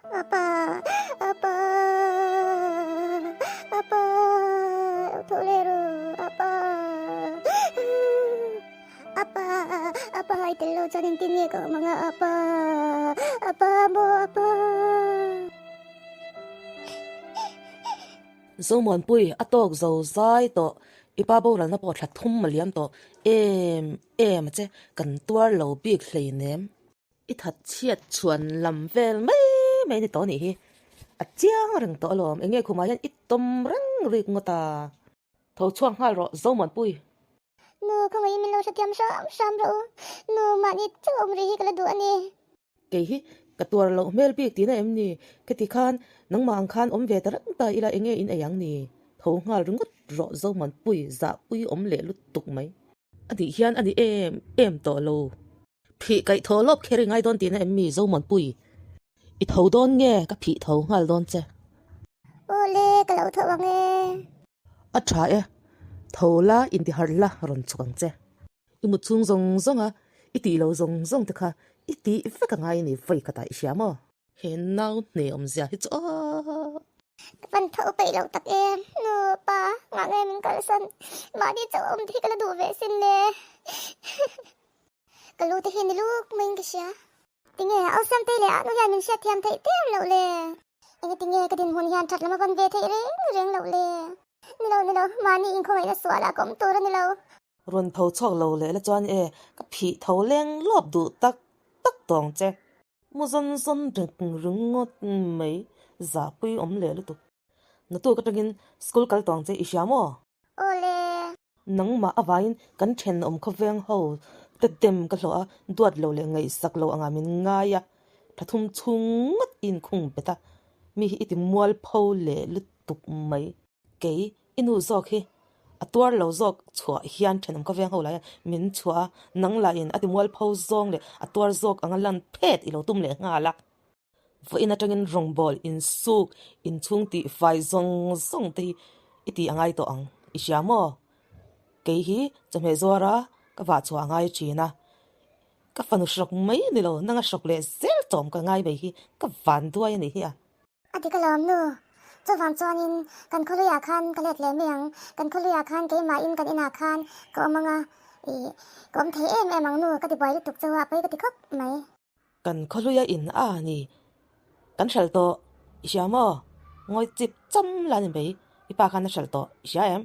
Apa, apa, apa, lo tho leh rawh, apa, apa, apa i tel lo chuan engtin nge ka awm ang a, apa, apa maw, apa. Zomuanpui a tawk zo zai tawh, i pa boralna pawh thla thum a liam tawh em em a che, kan tuar lo bik hleinem. I that chhiat chhuan lam vel mai mai ni tawh a nih hi. A chiang reng tawh alawm, enge khumah hian i tawm reng rik ngawt a. Tho chhuak nghal rawh Zomuanpui. Nu, khawngaihin min lo hrethiam hram hram rawh u. Nu, mahni chauh awm rih hi ka la duh a ni. Kei hi ka tuar loh hmel bik tihna em ni? Kheti khan nangmah ang khan awm ve ta reng ta ila enge in ei ang ni? Tho nghal ringawt rawh Zomuanpui, zahpui awm leh lutuk mai. A nih hian a ni em em tawh lo. Phih kaih tho lawp kher i ngai dawn tihna em mi Zomuanpui? I tho dawn nge ka phih tho nghal dawn che? Aw le, ka lo tho ang e. A tha e, tho la intiharh la rawn chhuk ang che. I mut chhung zawng zawng a, i tih lo zawng zawng te kha i tih vek a ngai a ni vawi khatah i hria maw? He nau hne awmzia hi chu aw. Ka van tho peih lo tak e, nu pa ngah nge min kalsan, mahni chauh awm te hi ka la duh ve sin le. Ka lu te hi ni luk maiin ka hria. Tinge awlsam te leh ahnu hian min hriat thiam theih der loh le? Enge tinge ka dinhmun hian that lam a van ve theih reng reng loh le? Ni lo, ni lo, mahni inkhawngaihtna sualah ka awm tur a ni lo. Rawn tho chhuak lo leh la chuan e, ka phih tho leng lawp duh tak tak tawng che. Mu zawn zawn reng ringawt mai zahpui awm leh lutuk. Natuk atangin school kal tawng che i hria maw? Awle. Nangmah avangin kan thenawm khawveng ho te dem ka hlawh a, duat lo leh ngaihsak lo anga min ngai a, tha thum chhung ngawt i inkhung bet a, mi hi i ti mual pho leh lutuk mai. Kei, i nu zawk hi a tuar lo zawk chhuah hian thenawm khawveng ho laia min chhuah a, nang lahin a ti mual pho zawng leh a tuar zawk anga lan phet i lo tum leh nghal a. Vawiin atangin rawngbâwl, insûk, inchhung tih fai zawng zawng te hi i tih a ngai tawh ang, i hria maw? Kei hi chawhmeh zuara ka vah chhuah a ngai thin a, ka fanu hrawk mai ni lo, nanga hrawk leh zel chawm ka ngai mai hi ka van duai a nih hi a. A dik alawm nu, chuvang chuanin kan khawluiah khan ka let leh mai ang, kan khawluiah khan keimahin kan inah khan ka awm ang a, ih ka awm thei em em ang nu, ka ti buai lutuk chu a pawi ka ti khawp mai. Kan khawhluia in a ni. Kan hralh tawh i hria maw? Ngawi chip cham la ni mai. I pa khan a hralh tawh i hria em?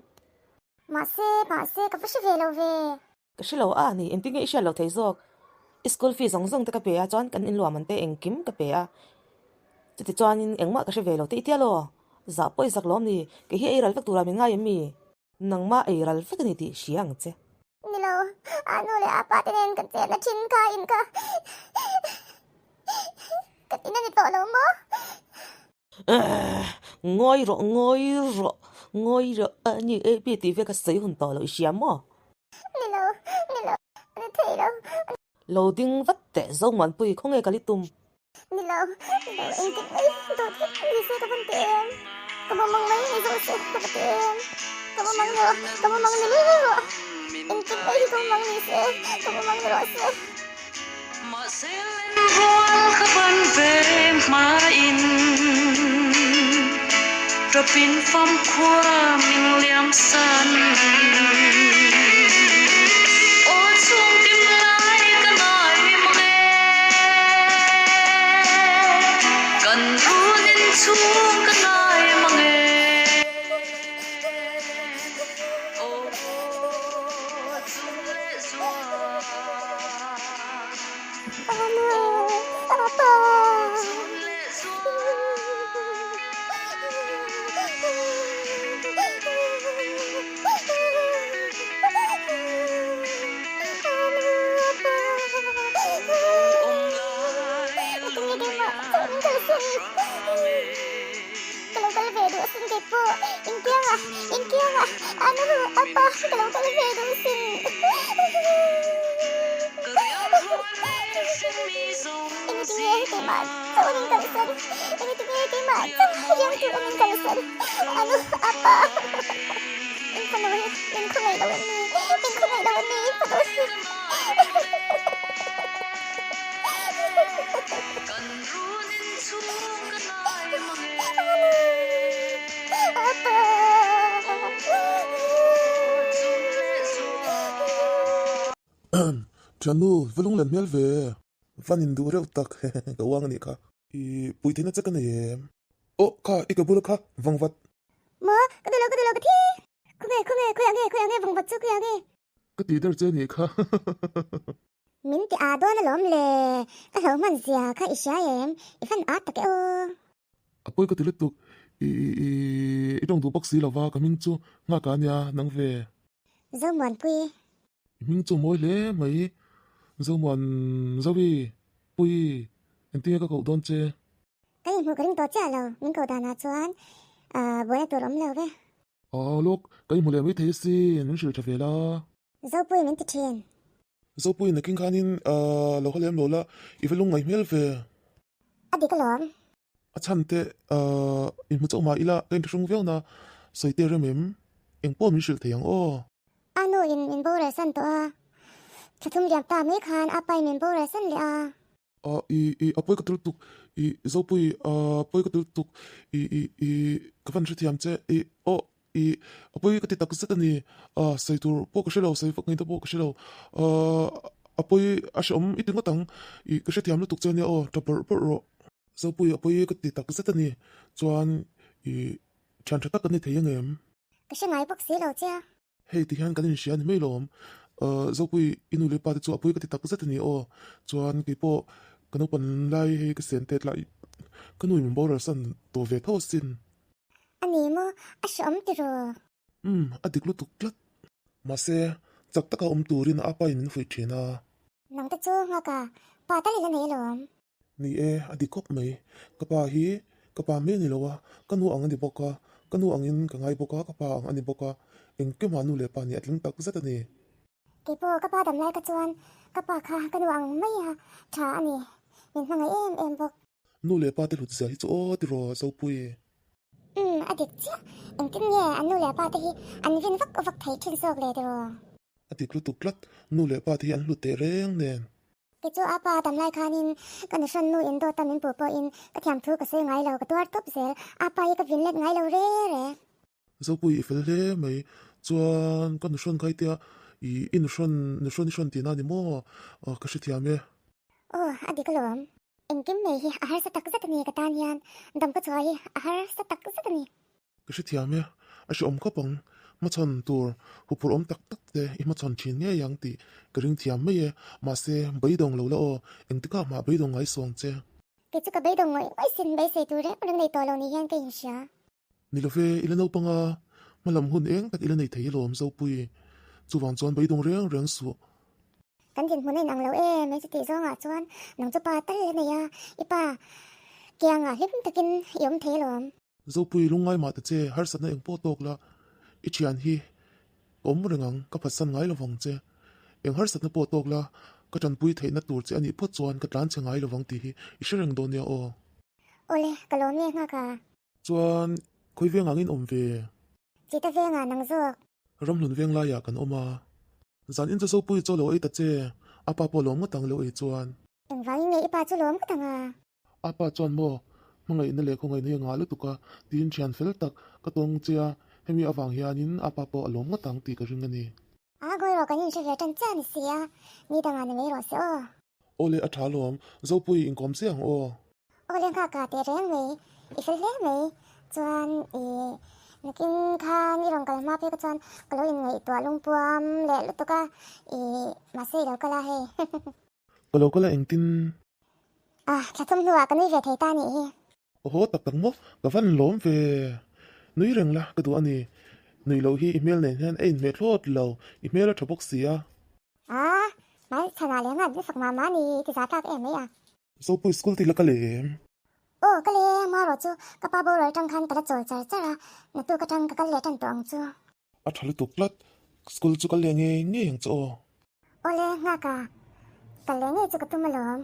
Mahse, mahse, ka va hre ve lo ve. Ka hre lo a ni. Engtin nge i hriat lo thei zawk? I school fee zawng zawng te ka pe a, chuan kan inluam an te engkim ka pe a. Chuti chuanin engmah ka hre ve lo te i tia law? Zah pawh i zak lawm ni. Kei hi ei ral vek tura min ngai em mi? Nangmah ei ral vek a ni tih hria ang che. Ni lo, a nu leh a pa te nen kan chenna thin kha in kha ka tin a ni tawh lo maw? Ngawi rawh, ngawi rawh, ngawi rawh a ni e pi tih ve ka sawi hun tawh lo i hria maw? Ni lo, ni lo, a ni thei lo. Lo ding vat teh Zomuanpui khawnge ka li tum? Ni lo, ni lo, engtik mai dawt vek ni se ka van ti em? Ka mumang mai ni zawh se ka va ti em? Ka mumang ni rawh, ka mumang ni lul rawh. Engtik mai hi ka mumang ni se, ka mumang ni rawh se. Mahse lenrual ka ban ve hmain Tawpin famkhua min liam san. Aw chhung kim lai ka ngai mang e. Kan runin chhung ka ngai mang e. Aw chung leh zual. Aw chung leh zual. Ka lo kal ve duh asin kei pawh inkianga inkianga anu apa ka lo kal ve duh asin Engtinge keimah chauh an inkalsan engtinge keimah chauh riang tur an inkalsan anu apa In fanu hi min khawngaih lo em ni min khawngaih lo em ni in fanu hi. Thiannu, va lunglen hmel ve. Van in duh reuh tak, ka uang a nih kha. I pui theihna che ka nei em? Aw, kha, i ka bula kha, vang vat. Maw, ka duh lo, ka duh lo, ka thi. Khawnge, khawnge, khawiah nge, khawiah nge vang vat chu, khawiah nge? Ka ti der che a nih kha. Min ti aa dawn alawm le, ka hlauh hman zia kha i hria em? I fan aa tak e aw. A pawi ka ti lutuk, i i i tawng duh bawk si lova, ka hming chu nghak a nia, nang ve. Zomuanpui. I hming chu mawi hle mai, Zomuan Zovi, Pui, engtin nge ka koh dawn che? Ka inhmuh ka ring tawh chiah lo, min koh danah chuan buaina tur awm lo ve. Aw lawk, ka inhmu leh mai thei asin, min hrilh tha ve la. Zopui min ti thin. Zopui nakin khanin lo haw lem lo la, i va lungngaih hmel ve. A dik alawm. A chhan te inhmu chauh mah ila ka inṭhahrung viau na, sawi te rem em? Eng pawh min hrilh thei ang aw. A nu in min boral san tawh a, thla thum liam ta mai khan a pa in min boral san leh a. I i a pawi ka tul tuk, i Zopui a pawi ka tul tuk, i i i ka van hrethiam che, i aw i a pawi ka ti tak zet a ni, a sawi tur pawh ka hre lo, sawi vak ngaihna pawh ka hre lo, a pawi a hrehawm i ti ngawt ang, i ka hrethiam lutuk che ania aw, tha bawrh bawrh rawh. Zopui a pawi ka ti tak zet a ni, chuan i thian tha tak ka ni thei ang em? Ka hre ngai bawk si lo che a. Hei ti hian kan inhria a ni mai lawm. Zopui i nu leh pa te chu a pui ka ti tak zet a ni aw. Chuan kei pawh ka naupan lai hei ka sian tet lai ka nu in min boral san tawh ve tho asin. A ni maw? A hreawm tiraw? Umm, a dik lutuk tlat. Mahse, chak taka awm turin a pa in min fuih thin a. Nang te chu nghaka pa tal i la nei alawm. Ni e, a dik khawp mai. Ka pa hi ka pa mai a ni lo a, ka nu ang a ni bawk a, ka nu angin ka ngai bawk a, ka pa ang a ni bawk a, engkimah nu leh pa nih a tling tak zet a ni. Kei pawh ka pa dam lai kha chuan ka pa kha ka nu ang mai a tha a ni, min hmangaih em em bawk. Nu leh pa te hlut zia hi chu aw tiraw Zopui. Umm, a dik chiah. Engtin nge an nu leh pa te hi an vin vak vak thei thin zawk le tiraw? A dik lutuk tlat, nu leh pa te hi an hlut teh reng nen. Kei chu a pa tam lai khanin ka nuhrawn nu in dawta min puh pawhin ka thiam thu ka sawi ngai lo, ka tuar tawp zel. A pa hi ka vin let ngai lo re re. Zopui i fel hle mai. Chuan ka nuhrawn kha itia i i nuhrawn nuhrawn i hrawn tihna a ni maw? Ka hrethiam e. Aw, a dik alawm. Engkim mai hi a harsa tak zet a ni ka tan hian. Dam ka chhuah hi a harsa tak zet a ni. Ka hrethiam e, a hrehawm khawp ang, hmachhawn tur huphurh awm tak tak te i hmachhawn thin ngei ang tih ka ring thiam mai e, mahse beidawng lo la aw, engtikah mah beidawng ngai suang che. Kei chu ka beidawng ngawih ngawih sin beisei tur reng reng nei tawh lo ni hian ka inhria. Ni lo ve, i la naupang a, hmalam hun eng tak i la nei thei alawm Zopui, chuvang chuan beidawng reng reng suh. Kan dinhmun a inang lo em mai chutih zawngah chuan nang chu pa tal la nei a, i pa kiangah hlim takin i awm thei alawm. Zopui lungngai mah ta che, harsatna eng pawh tawk la, i thian hi ka awm reng ang, ka phatsan ngai lovang che. Eng harsatna pawh tawk la, ka tanpui theihna tur che a nih phawt chuan ka tlan che ngai lovang tih hi i hre reng dawn nia aw. Awle, ka lawm nge nghak a. Chuan, khawi veng angin awm ve? Chita vengah nang zawk. Ramhlun veng laiah kan awm a. Zan in chu Zopui chaw lo ei ta che, a pa pawh lawm ngawt ang lo ei chuan. Engvangin nge i pa chu lawm ngawt ang a? A pa chuan maw, hmangaihna leh khawngaihna hi a ngah lutuk a, tiin thian fel tak ka tawng che a, hemi avang hianin a pa pawh a lawm ngawt ang tih ka ring a ni. A ngawi rawh kan inhre ve tan chiah a ni si a, ni dangah ni mai rawh se aw. Aw le a tha lawm, Zopui inkawm chiah ang aw. Aw le nghak ah teh reng mai, i fel hle mai, chuan i nakin khan i rawn kal hma phei kha chuan ka lo inngaihtuah lungpuam leh lutuk a, i mahse i lo kal a hei. Ka lo kal a engtin? Ah, thla thum hnuah ka nui ve thei ta nih hi. Aw tak tak maw, ka van lawm ve. Nui reng la, ka duh a ni. Nui loh hi i hmel nen hian a inhmeh thlawt lo, i hmel a tha bawk si a. Ah, hmai chhanah leh nghat fak mah mah ni i ti za tlak em mai a. Zopui school tih la ka lem. Aw, ka lem a rawh chu, ka pa boral tang khan ka la chawl char char a, naktuk atang ka kal leh tan tawh ang chu. A tha lutuk tlat, school chu kal leh ngei ngei ang chu aw. Awle, nghak a, kal leh ngei chu ka tum alawm.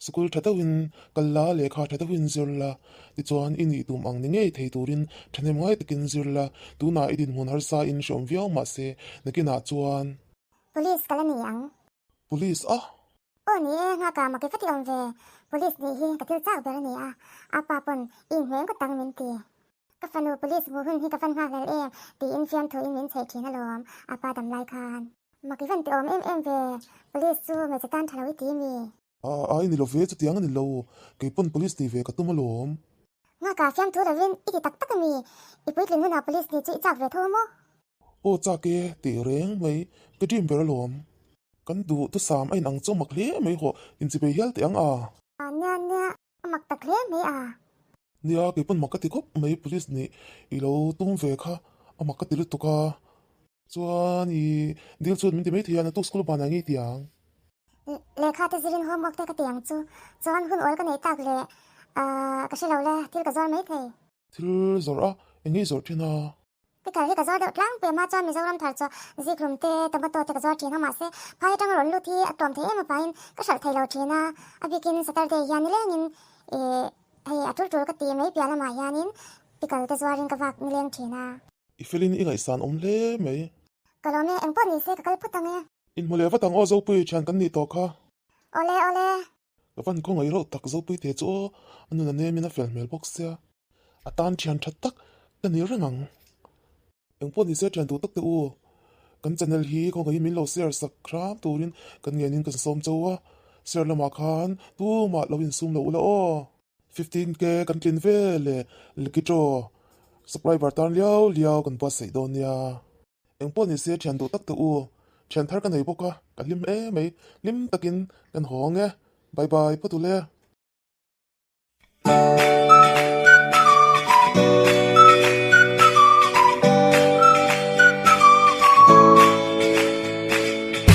School tha deuhin kal la, lehkha tha deuhin zir la, tichuan i nih tum ang ni ngei thei turin thahnem ngai takin zir la, tunah i dinhmun harsa in hreawm viau mahse nakinah chuan. Police ka la ni ang. Police a? Aw ni e, nghak a, maki fati awm ve, police nih hi ka thil chak ber a ni a, a pa pawn i inhmeh ngawt ang min ti. Ka fanu police hmuh hun hi ka fan nghak hlel em tiin fiamthu in min chheih thin alawm, a pa dam lai khan. Mak i van ti awm em em ve, police chu hmeichhe tan tha lo i ti mi? A ai ni lo ve, chutiang a ni lo, kei pawn police ni ve ka tum alawm. Nghaka fiamthu lovin i ti tak tak a mi? I puitlin hunah police ni chu i chak ve tho maw? Aw chak e, tih reng mai, ka dream ber alawm. Kan duh thusam a inang chu mak hle mai hawh, inchibei hial teh ang a. Nia nia, A mak tak hle mai a. Nia, kei pawn mak ka ti khawp mai, police nih i lo tum ve kha a mak ka ti lutuk a. Chuan i dil chuan min ti mai thei a, naktuk school banah ngei ti ang. Lehkha te zirin homework te ka ti ang chu. Chuan hun awl ka neih tak leh ka hre lo le, thil ka zuar mai thei. Thil zawrh a, eng nge i zawrh thin a? Pickle hi ka zuar deuh tlangpui a, mah chuan Mizoram thar chu zikhlum te, tomato te ka zuar thin a, mahse phai atanga rawn lut hi a tlawm thei em avangin ka hralh thei lo thin a, a bikin Saturday hian nilengin ih hei a tul tul ka ti mai piah lamah hianin pickle te zuarin ka vak nileng thin a. I felin i ngaihsan awm hle mai. Ka lawm e, engpawh ni se ka kal phawt ang e. Inhmu leh vat ang aw Zopui, thian kan nih tawh kha. Awle awle. Ka van khawngaih reuh tak Zopui te chu aw, a nun a nemin a fel hmel bawk sia. A tan thian tha tak ka ni reng ang. Engpawh ni se thian duh tak te u, kan channel hi khawngaihin min lo share sak hram turin kan ngenin kan sawm chauh a, share lamah khan tumah lo insum lo ula aw. 15K kan tlin ve leh Likitro subscriber tan liau liau kan buatsaih dawn nia. Engpawh ni se thian duh tak te u, thian thar ka nei bawk a, ka hlim em mai, hlim takin kan haw ang e, bye bye phawt ule.